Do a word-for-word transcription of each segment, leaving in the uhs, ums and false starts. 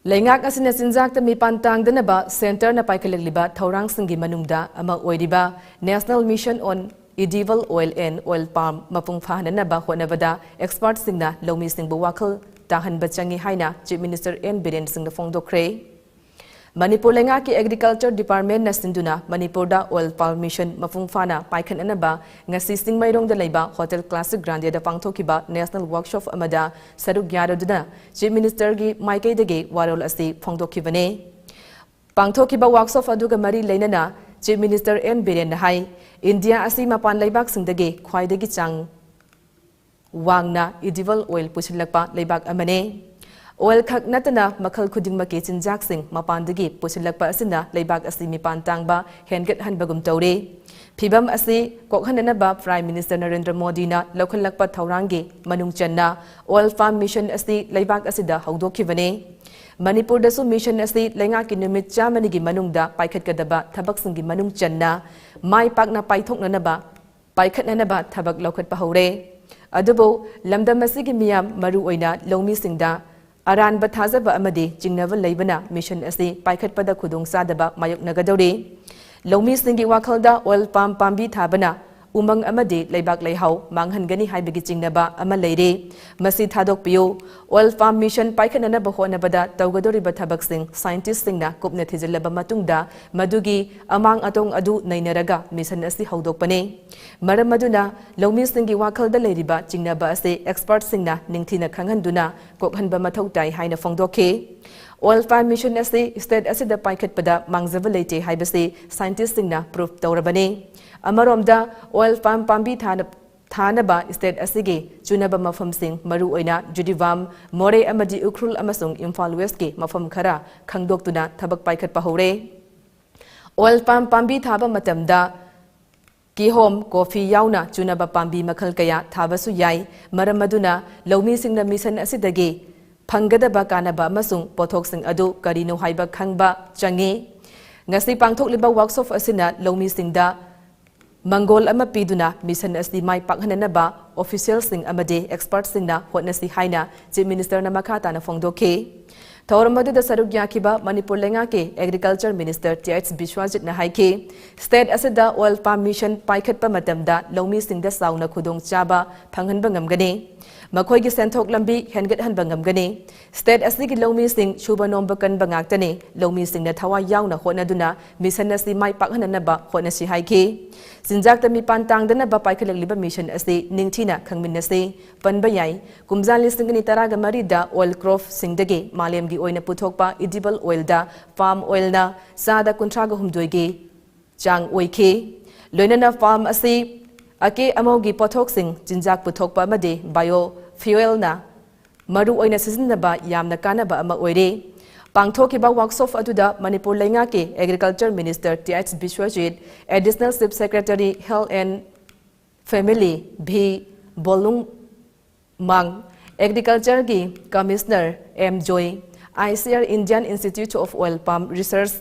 ꯂꯩꯉꯥꯛ ꯑꯁꯤꯅ ꯆꯤꯟꯖꯥꯛꯇ ꯃꯤꯄꯥꯟ ꯇꯥꯡꯗꯅꯕ ꯁꯦꯟꯇꯔꯅ ꯄꯥꯏꯈꯠꯂꯛꯂꯤꯕ ꯊꯧꯔꯥꯡꯁꯤꯡꯒꯤ ꯃꯅꯨꯡꯗ ꯑꯃ ꯑꯣꯏꯔꯤꯕ National Mission on Edible Oil and Oil Palm ꯃꯄꯨꯡ ꯐꯥꯍꯟꯅꯅꯕ ꯍꯣꯠꯅꯕꯗ ꯑꯦꯛꯁꯄꯔꯠꯁꯤꯡꯅ ꯂꯧꯃꯤꯁꯤꯡꯕꯨ ꯋꯥꯈꯜ ꯇꯥꯍꯟꯕ ꯆꯪꯏ ꯍꯥꯏꯅ Chief Minister N ꯕꯤꯔꯦꯟ ꯁꯤꯡꯅ ꯐꯣꯡꯗꯣꯛꯈ꯭ꯔꯦ꯫ ꯃꯅꯤꯄꯨꯔ ꯂꯩꯉꯥꯛꯀꯤ Agriculture Departmentꯅ ꯁꯤꯟꯗꯨꯅ ꯃꯅꯤꯄꯨꯔꯗ Oil Palm Mission ꯃꯄꯨꯡ ꯐꯥꯅ ꯄꯥꯏꯈꯠꯅꯅꯕ ꯉꯁꯤ ꯆꯤꯡꯃꯩꯔꯣꯡꯗ ꯂꯩꯕ Hotel Classic Grandéꯗ ꯄꯥꯡꯊꯣꯛꯈꯤꯕ National Workshop ꯑꯃꯗ ꯁꯔꯨꯛ ꯌꯥꯔꯨꯗꯨꯅ Chief Ministerꯒꯤ ꯃꯥꯏꯀꯩꯗꯒꯤ ꯋꯥꯔꯣꯜ ꯑꯁꯤ ꯐꯣꯡꯗꯣꯛꯈꯤꯕꯅꯤ꯫ ꯄꯥꯡꯊꯣꯛꯈꯤꯕ workshop ꯑꯗꯨꯒ ꯃꯔꯤ ꯂꯩꯅꯅ Chief Minister N ꯕꯤꯔꯦꯟꯅ ꯍꯥꯏ, ꯏꯟꯗꯤꯌꯥ ꯑꯁꯤ ꯃꯄꯥꯟ ꯂꯩꯕꯥꯛꯁꯤꯡꯗꯒꯤ ꯈ꯭ꯋꯥꯏꯗꯒꯤ ꯆꯥꯡ ꯋꯥꯡꯅ edible oil ꯄꯨꯁꯤꯜꯂꯛꯄ ꯂꯩꯕꯥꯛ ꯑꯃꯅꯤ꯫ Oil ꯈꯛ ꯅꯠꯇꯅ ꯃꯈꯜ ꯈꯨꯗꯤꯡꯃꯛꯀꯤ ꯆꯤꯟꯖꯥꯛꯁꯤꯡ ꯃꯄꯥꯟꯗꯒꯤ ꯄꯨꯁꯤꯜꯂꯛꯄ ꯑꯁꯤꯅ ꯂꯩꯕꯥꯛ ꯑꯁꯤ ꯃꯤꯄꯥꯟ ꯇꯥꯡꯕ ꯍꯦꯟꯒꯠꯍꯟꯕꯒꯨꯝ ꯇꯧꯔꯤ꯫ ꯐꯤꯚꯝ ꯑꯁꯤ ꯀꯣꯛꯍꯟꯅꯅꯕ Prime Minister ꯅꯔꯦꯟꯗ꯭ꯔ ꯃꯣꯗꯤꯅ ꯂꯧꯈꯠꯂꯛꯄ ꯊꯧꯔꯥꯡꯒꯤ ꯃꯅꯨꯡ ꯆꯟꯅ Oil Palm Mission ꯑꯁꯤ ꯂꯩꯕꯥꯛ ꯑꯁꯤꯗ ꯍꯧꯗꯣꯛꯈꯤꯕꯅꯤ꯫ ꯃꯅꯤꯄꯨꯔꯗꯁꯨ mission ꯑꯁꯤ ꯂꯩꯉꯥꯛꯀꯤ ꯅꯨꯃꯤꯠ ꯆꯥꯝꯃꯅꯤꯒꯤ ꯃꯅꯨꯡꯗ ꯄꯥꯏꯈꯠꯀꯗꯕ ꯊꯕꯛꯁꯤꯡꯒꯤ ꯃꯅꯨꯡ ꯆꯟꯅ ꯃꯥꯏ ꯄꯥꯛꯅ ꯄꯥꯏꯊꯣꯛꯅꯅꯕ ꯄꯥꯏꯈꯠꯅꯅꯕ ꯊꯕꯛ ꯂꯧꯈꯠꯄ ꯍꯧꯔꯦ꯫ ꯑꯗꯨꯕꯨ ꯂꯝꯗꯝ ꯑꯁꯤꯒꯤ ꯃꯤꯌꯥꯝ, ꯃꯔꯨꯑꯣꯏꯅ ꯂꯧꯃꯤꯁꯤꯡꯗ ꯑꯔꯥꯟꯕ ꯊꯥꯖꯕ ꯑꯃꯗꯤ ꯆꯤꯡꯅꯕ ꯂꯩꯕꯅ mission ꯑꯁꯤ ꯄꯥꯏꯈꯠꯄꯗ ꯈꯨꯗꯣꯡꯆꯥꯗꯕ ꯃꯥꯌꯣꯛꯅꯒꯗꯧꯔꯤ꯫ ꯂꯧꯃꯤꯁꯤꯡꯒꯤ ꯋꯥꯈꯜꯗ oil palm ꯄꯥꯝꯕꯤ ꯊꯥꯕꯅ ꯎꯃꯪ ꯑꯃꯗꯤ ꯂꯩꯕꯥꯛ ꯂꯩꯍꯥꯎ ꯃꯥꯡꯍꯟꯒꯅꯤ ꯍꯥꯏꯕꯒꯤ ꯆꯤꯡꯅꯕ ꯑꯃ ꯂꯩꯔꯤ꯫ ꯃꯁꯤ ꯊꯥꯗꯣꯛꯄꯤꯌꯨ꯫ Oil Palm Mission ꯄꯥꯏꯈꯠꯅꯅꯕ ꯍꯣꯠꯅꯕꯗ ꯇꯧꯒꯗꯧꯔꯤꯕ ꯊꯕꯛꯁꯤꯡ scientistꯁꯤꯡꯅ ꯀꯨꯞꯅ ꯊꯤꯖꯤꯜꯂꯕ ꯃꯇꯨꯡꯗ ꯃꯗꯨꯒꯤ ꯑꯃꯥꯡ ꯑꯇꯣꯡ ꯑꯗꯨ ꯅꯩꯅꯔꯒ mission ꯑꯁꯤ ꯍꯧꯗꯣꯛꯄꯅꯤ꯫ ꯃꯔꯝ ꯑꯗꯨꯅ ꯂꯧꯃꯤꯁꯤꯡꯒꯤ ꯋꯥꯈꯜꯗ ꯂꯩꯔꯤꯕ ꯆꯤꯡꯅꯕ ꯑꯁꯤ expertꯁꯤꯡꯅ ꯅꯤꯡꯊꯤꯅ ꯈꯪꯍꯟꯗꯨꯅ ꯀꯣꯛꯍꯟꯕ ꯃꯊꯧ ꯇꯥꯏ ꯍꯥꯏꯅ ꯐꯣꯡꯗꯣꯛꯈꯤ꯫ Oil Palm Mission ꯑꯁꯤ state ꯑꯁꯤꯗ ꯄꯥꯏꯈꯠꯄꯗ ꯃꯥꯡꯖꯕ ꯂꯩꯇꯦ ꯍꯥꯏꯕꯁꯤ scientistꯁꯤꯡꯅ proof ꯇꯧꯔꯕꯅꯤ꯫ ꯑꯃꯔꯣꯝꯗ oil palm ꯄꯥꯝꯕꯤ ꯊꯥꯅ-, ꯊꯥꯅꯕ state ꯑꯁꯤꯒꯤ ꯆꯨꯅꯕ ꯃꯐꯝꯁꯤꯡ, ꯃꯔꯨꯑꯣꯏꯅ ꯖꯤꯔꯤꯕꯥꯝ, ꯃꯣꯔꯦ ꯑꯃꯗꯤ ꯎꯈ꯭ꯔꯨꯜ ꯑꯃꯁꯨꯡ ꯏꯝꯐꯥꯜ Westꯀꯤ ꯃꯐꯝ ꯈꯔ ꯈꯪꯗꯣꯛꯇꯨꯅ ꯊꯕꯛ ꯄꯥꯏꯈꯠꯄ ꯍꯧꯔꯦ꯫ Oil palm ꯄꯥꯝꯕꯤ ꯊꯥꯕ ꯃꯇꯝꯗ ꯀꯤꯍꯣꯝ, ꯀꯣꯐꯤ ꯌꯥꯎꯅ ꯆꯨꯅꯕ ꯄꯥꯝꯕꯤ ꯃꯈꯜ ꯀꯌꯥ ꯊꯥꯕꯁꯨ ꯌꯥꯏ꯫ ꯃꯔꯝ ꯑꯗꯨꯅ ꯂꯧꯃꯤꯁꯤꯡꯅ mission ꯑꯁꯤꯗꯒꯤ ꯐꯪꯒꯗꯕ ꯀꯥꯟꯅꯕ ꯑꯃꯁꯨꯡ ꯄꯣꯠꯊꯣꯛꯁꯤꯡ ꯑꯗꯨ ꯀꯔꯤꯅꯣ ꯍꯥꯏꯕ ꯈꯪꯕ ꯆꯪꯏ꯫ ꯉꯁꯤ ꯄꯥꯡꯊꯣꯛꯂꯤꯕ workshop ꯑꯁꯤꯅ ꯂꯧꯃꯤꯁꯤꯡꯗ ꯃꯪꯒꯣꯜ ꯑꯃ ꯄꯤꯗꯨꯅ mission ꯑꯁꯤ ꯃꯥꯏ ꯄꯥꯛꯍꯟꯅꯅꯕ officialꯁꯤꯡ ꯑꯃꯗꯤ expertꯁꯤꯡꯅ ꯍꯣꯠꯅꯁꯤ ꯍꯥꯏꯅ Chief Ministerꯅ ꯃꯈꯥ ꯇꯥꯅ ꯐꯣꯡꯗꯣꯛꯈꯤ꯫ ꯊꯧꯔꯝ ꯑꯗꯨꯗ ꯁꯔꯨꯛ ꯌꯥꯈꯤꯕ ꯃꯅꯤꯄꯨꯔ ꯂꯩꯉꯥꯛꯀꯤ Agriculture Minister T H ꯕꯤꯁ꯭ꯋꯖꯤꯠꯅ ꯍꯥꯏꯈꯤ, state ꯑꯁꯤꯗ oil palm mission ꯄꯥꯏꯈꯠꯄ ꯃꯇꯝꯗ ꯂꯧꯃꯤꯁꯤꯡꯗ ꯆꯥꯎꯅ ꯈꯨꯗꯣꯡꯆꯥꯕ ꯐꯪꯍꯟꯕ ꯉꯝꯒꯅꯤ꯫ ꯃꯈꯣꯏꯒꯤ ꯁꯦꯟꯊꯣꯛ ꯂꯝꯕꯤ ꯍꯦꯟꯒꯠꯍꯟꯕ ꯉꯝꯒꯅꯤ꯫ State ꯑꯁꯤꯒꯤ ꯂꯧꯃꯤꯁꯤꯡ ꯁꯨꯕ ꯅꯣꯝꯕ ꯀꯟꯕ ꯉꯥꯛꯇꯅꯤ꯫ ꯂꯧꯃꯤꯁꯤꯡꯅ ꯊꯋꯥꯏ ꯌꯥꯎꯅ ꯍꯣꯠꯅꯗꯨꯅ mission ꯑꯁꯤ ꯃꯥꯏ ꯄꯥꯛꯍꯟꯅꯅꯕ ꯍꯣꯠꯅꯁꯤ ꯍꯥꯏꯈꯤ꯫ ꯆꯤꯟꯖꯥꯛꯇ ꯃꯤꯄꯥꯟ ꯇꯥꯡꯗꯅꯕ ꯄꯥꯏꯈꯠꯂꯛꯂꯤꯕ mission ꯑꯁꯤ ꯅꯤꯡꯊꯤꯅ ꯈꯪꯃꯤꯟꯅꯁꯤ꯫ ꯄꯟꯕ ꯌꯥꯏ, ꯀꯨꯝꯖꯥ ꯂꯤꯁꯤꯡ ꯑꯅꯤ ꯇꯔꯥꯒ ꯃꯔꯤꯗ oil crops ꯁꯤꯡꯗꯒꯤ ꯃꯥꯂꯦꯝꯒꯤ ꯑꯣꯏꯅ ꯄꯨꯊꯣꯛꯄ edible oilꯗ palm oilꯅ ꯆꯥꯗ ꯀꯨꯟꯊ꯭ꯔꯥꯒ ꯍꯨꯝꯗꯣꯏꯒꯤ ꯆꯥꯡ ꯑꯣꯏꯈꯤ꯫ ꯂꯣꯏꯅꯅ palm ꯑꯁꯤ ꯑꯀꯦ ꯑꯃꯧꯒꯤ ꯄꯣꯠꯊꯣꯛꯁꯤꯡ, ꯆꯤꯟꯖꯥꯛ ꯄꯨꯊꯣꯛꯄ ꯑꯃꯗꯤ biofuelꯅ ꯃꯔꯨ ꯑꯣꯏꯅ ꯁꯤꯖꯤꯟꯅꯕ ꯌꯥꯝꯅ ꯀꯥꯟꯅꯕ ꯑꯃ ꯑꯣꯏꯔꯦ꯫ ꯄꯥꯡꯊꯣꯛꯈꯤꯕ workshop ꯑꯗꯨꯗ ꯃꯅꯤꯄꯨꯔ ꯂꯩꯉꯥꯛꯀꯤ Agriculture Minister T H Biswajit, Additional Chief Secretary Health and Family V ꯕꯣꯂꯨꯡ ꯃꯥꯡ, Agricultureꯒꯤ Commissioner M joy, I C R Indian Institute of Oil Palm Research,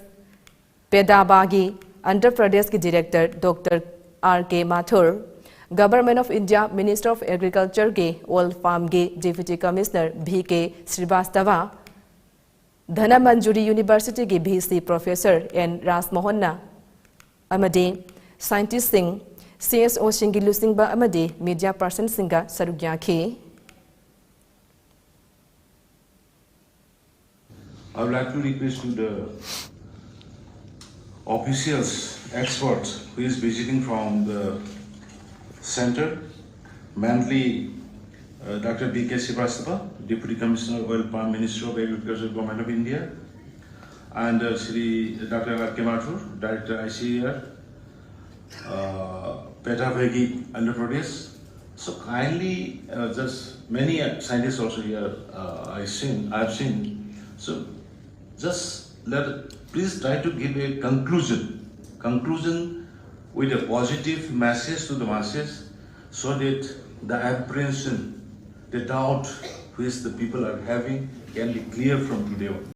ꯄꯦꯗꯥꯕꯥꯒꯤ Andhra ꯄ꯭ꯔꯗꯦꯁꯀꯤ Director Doctor R K ꯃꯥꯊꯨꯔ, Government of India Minister of Agricultureꯒꯤ oil palmꯒꯤ Deputy Commissioner V K ꯁ꯭ꯔꯤꯕꯥꯁꯇꯕꯥ, Dhanamanjuri Universityꯒꯤ V C Professor N ꯔꯥꯖꯃꯣꯍꯟꯅ ꯑꯃꯗꯤ scientistꯁꯤꯡ, C S Oꯁꯤꯡꯒꯤ ꯂꯨꯆꯤꯡꯕ ꯑꯃꯗꯤ media personꯁꯤꯡꯒ ꯁꯔꯨꯛ ꯌꯥꯈꯤ꯫ I would like to request to the officials, experts who is visiting from the center, mainly uh, Doctor B K Srivastava, Deputy Commissioner, Oil Palm, Ministry of Agriculture, Government of India, and uh, Shri Doctor R K Mathur, Director I C A R, uh, Petapegi, Andhra Pradesh. So kindly, uh, just many uh, scientists also here uh, I seen, I've seen. So just let, please try to give a conclusion, conclusion with a positive message to the masses, so that the apprehension, the doubt which the people are having can be clear from today on.